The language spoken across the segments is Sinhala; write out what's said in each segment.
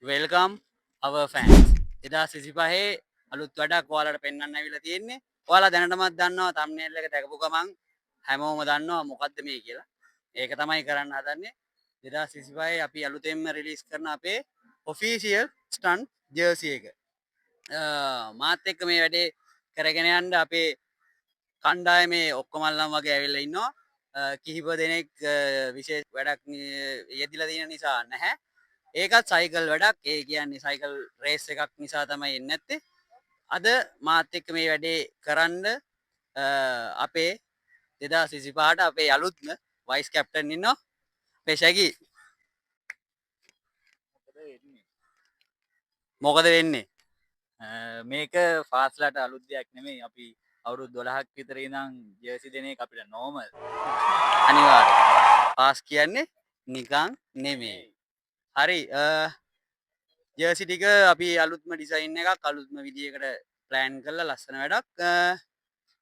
Welcome our fans. 2025 අලුත් වැඩක් ඔයාලට පෙන්වන්න ඇවිල්ලා තියෙන්නේ. ඔයාලා දැනටමත් දන්නවා, thumbnail එක දැකපු ගමන් හැමෝම දන්නවා මොකද්ද මේ කියලා. ඒක තමයි කරන්න හදන්නේ. 2025 අපි අලුතෙන්ම රිලීස් කරන අපේ ඔෆිෂියල් ස්ටන්ට් ජර්සි එක. මාත් එක්ක මේ වැඩේ කරගෙන යන්න අපේ කණ්ඩායමේ ඔක්කොමල්ලම් වගේ ඇවිල්ලා ඉන්නවා. කිහිප දෙනෙක් විශේෂ වැඩක් යෙදිලා තියෙන නිසා නැහැ. ඒකත් සයිකල් වැඩක්. ඒ කියන්නේ සයිකල් රේස් එකක් නිසා තමයි එන්නේ නැත්තේ. අද මාත් එක්ක මේ වැඩේ කරන්න අපේ 2025ට අපේ අලුත්ම වයිස් කැප්ටන් ඉන්නවා. අපේ ෂැගි. මොකද වෙන්නේ? මේක ෆාස්ලාට අලුත් දෙයක් නෙමෙයි. අපි අවුරුදු 12ක් විතර ඉඳන් ජර්සි දෙන එක අපිට නෝමල්. අනිවාර්යයෙන්. ෆාස් කියන්නේ නිකන් නෙමෙයි. හරි, ජර්සි ටික අපි අලුත්ම ඩිසයින් එකක් අලුත්ම විදියකට ප්ලෑන් කරලා ලස්සන වැඩක්.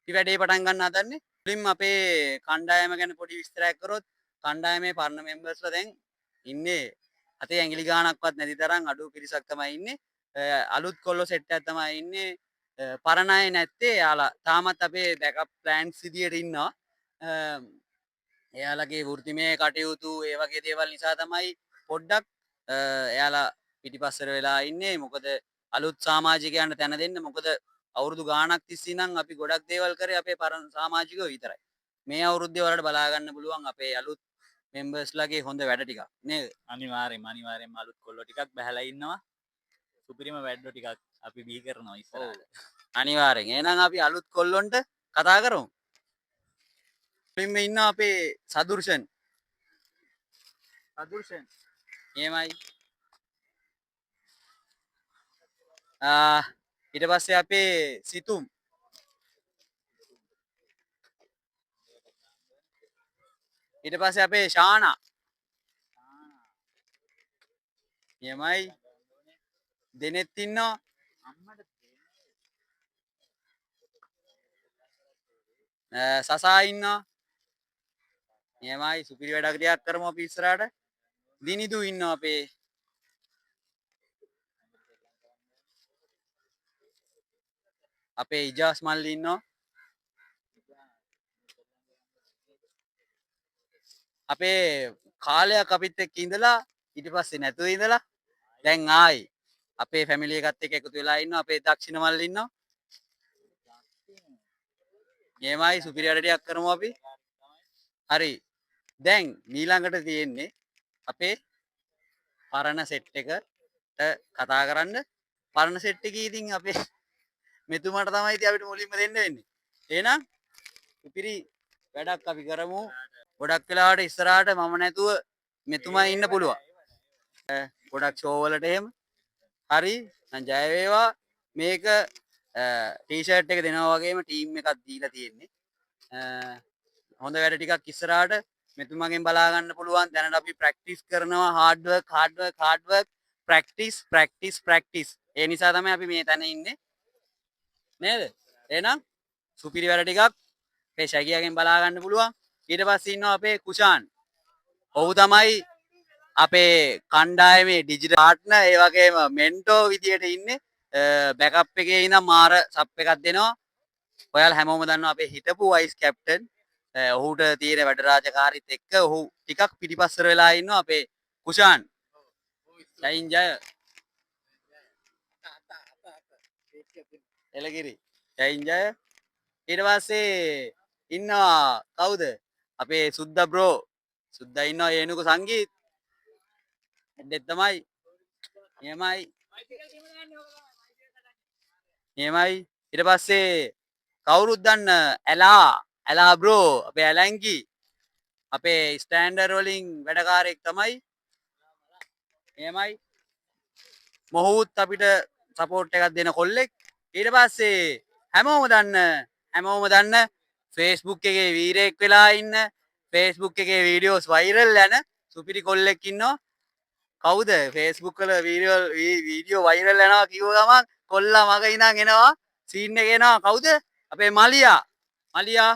අපි වැඩේ පටන් ගන්න හදන්නේ. මුලින්ම අපේ කණ්ඩායම ගැන පොඩි විස්තරයක් කරොත්, කණ්ඩායමේ පරණ මෙම්බර්ස්ලා දැන් ඉන්නේ අතේ ඇඟිලි ගාණක්වත් නැති තරම් අඩු පිරිසක් තමයි ඉන්නේ. අලුත් කොල්ලෝ සෙට් එකක් තමයි ඉන්නේ. පරණ අය නැත්තේ එයාලා තාමත් අපේ බෑකප් ප්ලෑන්ස් විදියට ඉන්නවා. එයාලගේ වෘත්තිමය කටයුතු ඒ වගේ දේවල් නිසා තමයි පොඩ්ඩක් එයාලා පිටිපස්සට වෙලා ඉන්නේ. මොකද අලුත් සමාජිකයන්ට තැන දෙන්න. මොකද අවුරුදු ගාණක් තිස්සේ ඉඳන් අපි ගොඩක් දේවල් කරේ අපේ පරණ සමාජිකයෝ විතරයි. මේ අවුරුද්දේ ඔයාලට බලා ගන්න පුළුවන් අපේ අලුත් මෙම්බර්ස්ලාගේ හොඳ වැඩ ටිකක් නේද? අනිවාර්යෙන්ම අලුත් කොල්ලෝ ටිකක් බහැලා ඉන්නවා. සුපිරිම වැඩ ටිකක් අපි බිහි කරනවා ඉස්සරහට. අනිවාර්යෙන්. එහෙනම් අපි අලුත් කොල්ලොන්ට කතා කරමු. මුලින්ම ඉන්නවා අපේ සදුර්ෂන්. සදුර්ෂන්. එහෙමයි. ඊට පස්සේ අපේ සිතුම්. ඊට පස්සේ අපේ ශානා. එහෙමයි. දෙනෙත් ඉන්නවා. සසා ඉන්නවා. එහෙමයි. සුපිරි වැඩක් ටිකක් කරමු අපි ඉස්සරහට. දිනිදු ඉන්නවා අපේ. අපේ ඉජාස් මල්ලි ඉන්නවා. අපේ කාලයක් අපිත් එක්ක ඉඳලා ඊට පස්සේ නැතුව ඉඳලා දැන් ආයි අපේ ෆැමිලි එකත් එක්ක එකතු වෙලා ඉන්නවා. අපේ දක්ෂින මල්ලි ඉන්නවා. එහෙමයි. සුපිරි වැඩ ටිකක් කරමු අපි. හරි. දැන් ඊළඟට තියෙන්නේ අපේ පරණ සෙට් එකට කතා කරන්න. පරණ සෙට් එකේ ඉතින් අපේ මෙතුමාට තමයි ඉතින් අපිට මුලින්ම දෙන්න වෙන්නේ. එහෙනම් සුපිරි වැඩක් අපි කරමු. ගොඩක් වෙලාවට ඉස්සරහට මම නැතුව මෙතුමා ඉන්න පුළුවන්. ගොඩක් ෂෝ වලට එහෙම. හරි. නම් ජය වේවා. මේක ටී ෂර්ට් එක දෙනවා වගේම ටීම් එකක් දීලා තියෙන්නේ. හොඳ වැඩ ටිකක් ඉස්සරහට මෙතුමාගෙන් බලා ගන්න පුළුවන්. දැනට අපි ප්‍රැක්ටිස් කරනවා. Hard work, hard work, hard work, practice, practice, practice. ඒ නිසා තමයි අපි මේ තැන ඉන්නේ. නේද? එහෙනම් සුපිරි වැඩ ටිකක් අපේ ෂැගියාගෙන් බලා ගන්න පුළුවන්. ඊට පස්සේ ඉන්නවා අපේ කුෂාන්. ඔහු තමයි අපේ කණ්ඩායමේ ඩිජිටල් පාර්ට්නර්, ඒ වගේම මෙන්ටෝ විදියට ඉන්නේ. බෑකප් එකේ ඉඳන් මාර සප් එකක් දෙනවා. ඔයාලා හැමෝම දන්නවා අපේ හිටපු වයිස් කැප්ටන්. ඔහුට තියෙන වැඩ රාජකාරිත් එක්ක ඔහු ටිකක් පිටිපස්සට වෙලා ඉන්නවා අපේ කුෂාන්. ජයින් ජය. එලගිරි. ජයින් ජය. ඊට පස්සේ ඉන්නවා කවුද? අපේ සුද්දා බ්‍රෝ. සුද්දා ඉන්නවා ඒනුක සංගීත්. එද්දෙත් තමයි. නියමයි. නියමයි. ඊට පස්සේ කවුරුත් දන්න ඇලා, ඇලා බ්‍රෝ, අපේ ඇලැන්කි. අපේ ස්ටෑන්ඩර් වලින් වැඩකාරයෙක් තමයි. නියමයි. මොහුත් අපිට සපෝට් එකක් දෙන කොල්ලෙක්. ඊට පස්සේ හැමෝම දන්න Facebook එකේ වීරයෙක් වෙලා ඉන්න, Facebook එකේ වීඩියෝස් වෛරල් යන සුපිරි කොල්ලෙක් ඉන්නවා. කවුද? Facebook වල වීඩියෝ වෛරල් යනවා කිව්ව ගමන් කොල්ලා මග ඉඳන් එනවා, සීන් එක එනවා. කවුද? අපේ මලියා. මලියා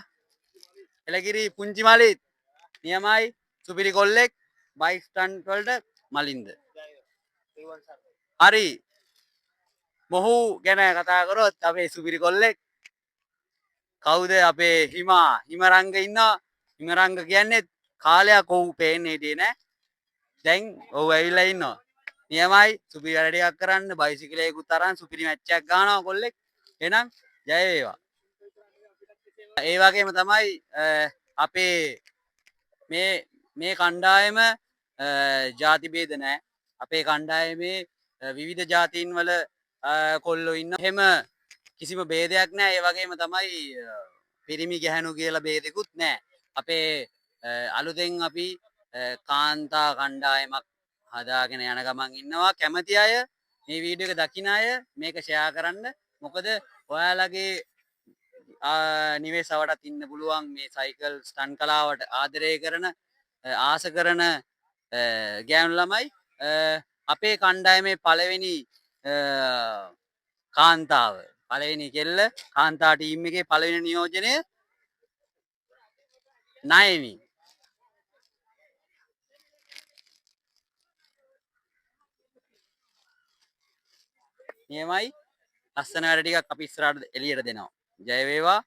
එලගිරි පුංචි මලිත්. නියමයි. සුපිරි කොල්ලෙක්. බයික් ස්ටන්ට් වලට මලින්ද. හරි. මොහු ගැන කතා කරොත් අපේ සුපිරි කොල්ලෙක්. කවුද අපේ හිමා හිමරංග ඉන්නවා. හිමරංග කියන්නේ කාලයක් ඔහු පේන්නේ හිටියේ නෑ. දැන් ඔහු ඇවිල්ලා ඉන්නවා. නියමයි. සුපිරි වැඩ ටිකක් කරන්න බයිසිකලයකුත් අරන් සුපිරි මැච් එකක් ගන්නවා කොල්ලෙක්. එහෙනම් ජය වේවා. ඒ වගේම තමයි අපේ මේ මේ කණ්ඩායම ජාති භේද නෑ. අපේ කණ්ඩායමේ විවිධ ජාතීන් වල කොල්ලෝ ඉන්න. එහෙම කිසිම භේදයක් නෑ. ඒ වගේම තමයි පිරිමි ගැහැණු කියලා භේදෙකුත් නෑ. අපේ අලුතෙන් අපි කාන්තා කණ්ඩායමක් හදාගෙන යන ගමන් ඉන්නවා. කැමති අය මේ වීඩියෝ එක දකින අය මේක ෂෙයා කරන්න. මොකද ඔයාලගේ නිවෙස් අවටත් ඉන්න පුළුවන් මේ සයිකල් ස්ටන් කලාවට ආදරය කරන ආස කරන ගෑනු ළමයි. අපේ කණ්ඩායමේ පළවෙනි කාන්තාව, පළවෙනි කෙල්ල කාන්තා ටීම් එකේ පළවෙනි නියෝජනය නයමි. නියමයි. ලස්සන වැඩ ටිකක් අපි ඉස්සරහට එළියට දෙනවා. ජය වේවා.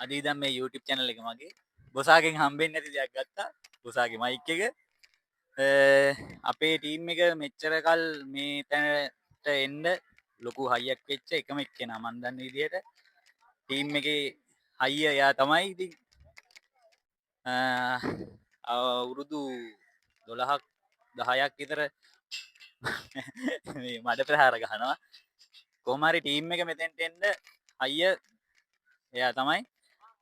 අද ඉඳන් මේ YouTube channel එක මගේ බොසාගෙන් හම්බෙන්නේ නැති දෙයක් ගත්තා. බොසාගේ මයික් එක. අපේ ටීම් එක මෙච්චර කල් මේ තැනට එන්න ලොකු හයියක් වෙච්ච එකම එක්කෙනා මන් දන්න විදිහට ටීම් එකේ හයිය එයා තමයි. ඉතින් අවුරුදු 12ක් 10ක් විතර මේ මඩ ප්‍රහාර ගහනවා. කොහොම හරි ටීම් එක මෙතෙන්ට එන්න හයිය එයා තමයි.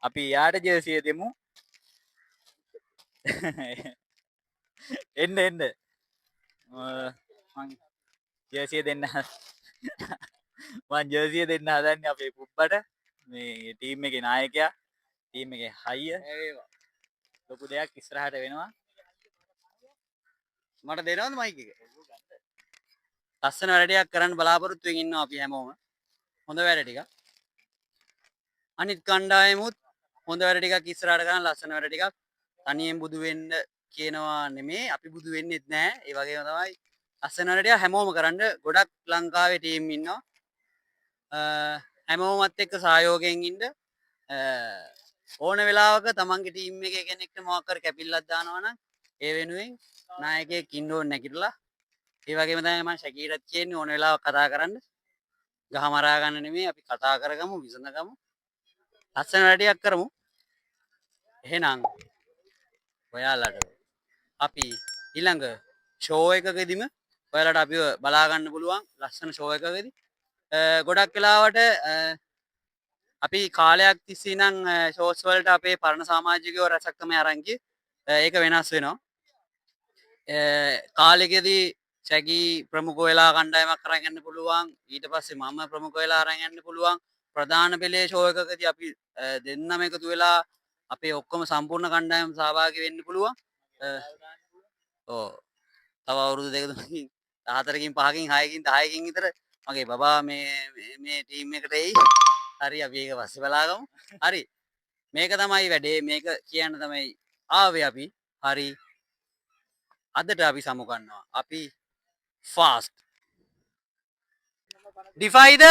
අපි එයාට ජර්සිය දෙමු. එන්න එන්න. මං ජර්සිය දෙන්න මං ජර්සිය දෙන්න හදන්නේ අපේ පුබ්බට. මේ ටීම් එකේ නායකයා, ටීම් එකේ හයිය. ලොකු දෙයක් ඉස්සරහට වෙනවා. මට දෙනවද මයික් එක? ලස්සන වැඩ ටිකක් කරන්න බලාපොරොත්තු වෙමින් ඉන්නවා අපි හැමෝම. හොඳ වැඩ ටිකක්. අනිත් කණ්ඩායමුත් හොඳ වැඩ ටිකක් ඉස්සරහට කරන්න ලස්සන වැඩ ටිකක්. තනියෙන් බුදු වෙන්න කියනවා නෙමේ, අපි බුදු වෙන්නෙත් නෑ. ඒ වගේම තමයි ලස්සන වැඩ ටික හැමෝම කරන්න. ගොඩක් ලංකාවේ ටීම් ඉන්නවා. හැමෝමත් එක්ක සහයෝගයෙන් ඉන්න. ඕන වෙලාවක තමන්ගේ ටීම් එකේ කෙනෙක්ට මොකක් හරි කැපිල්ලක් දානවා නම් ඒ වෙනුවෙන් නායකයෙක් ඉන්න ඕනේ නැකිලා. ඒ වගේම තමයි මම ශකීරත් කියන්නේ ඕන වෙලාවක කතා කරන්න. ගහ මරා ගන්න නෙමෙයි, අපි කතා කරගමු, විසඳගමු. ලස්සන වැඩ ටිකක් කරමු. එහෙනම් ඔයාලට අපි ඊළඟ ෂෝ එකකදීම ඔයාලට අපිව බලා ගන්න පුළුවන් ලස්සන ෂෝ එකකදී. ගොඩක් වෙලාවට අපි කාලයක් තිස්සේ ඉඳන් ෂෝස් වලට අපේ පරණ සමාජිකයෝ රැසක් තමයි අරන් ගියේ. ඒක වෙනස් වෙනවා. කාලෙකදී ශැකී ප්‍රමුඛ වෙලා කණ්ඩායමක් අරන් යන්න පුළුවන්. ඊට පස්සේ මම ප්‍රමුඛ වෙලා අරන් යන්න පුළුවන්. ප්‍රධාන පෙළේ ෂෝ එකකදී අපි දෙන්නම එකතු වෙලා අපේ ඔක්කොම සම්පූර්ණ කණ්ඩායම සහභාගී වෙන්න පුළුවන්. ඔව්. තව අවුරුදු දෙක තුනකින් 14කින් 5කින් 6කින් 10කින් විතර මගේ බබා මේ ටීම් එකට එයි. හරි, අපි ඒක පස්සේ බලාගමු. හරි, මේක තමයි වැඩේ. මේක කියන්න තමයි ආවේ අපි. හරි, අදට අපි සමුගන්නවා. අපි ෆාස්ට්. ඩිෆයිද?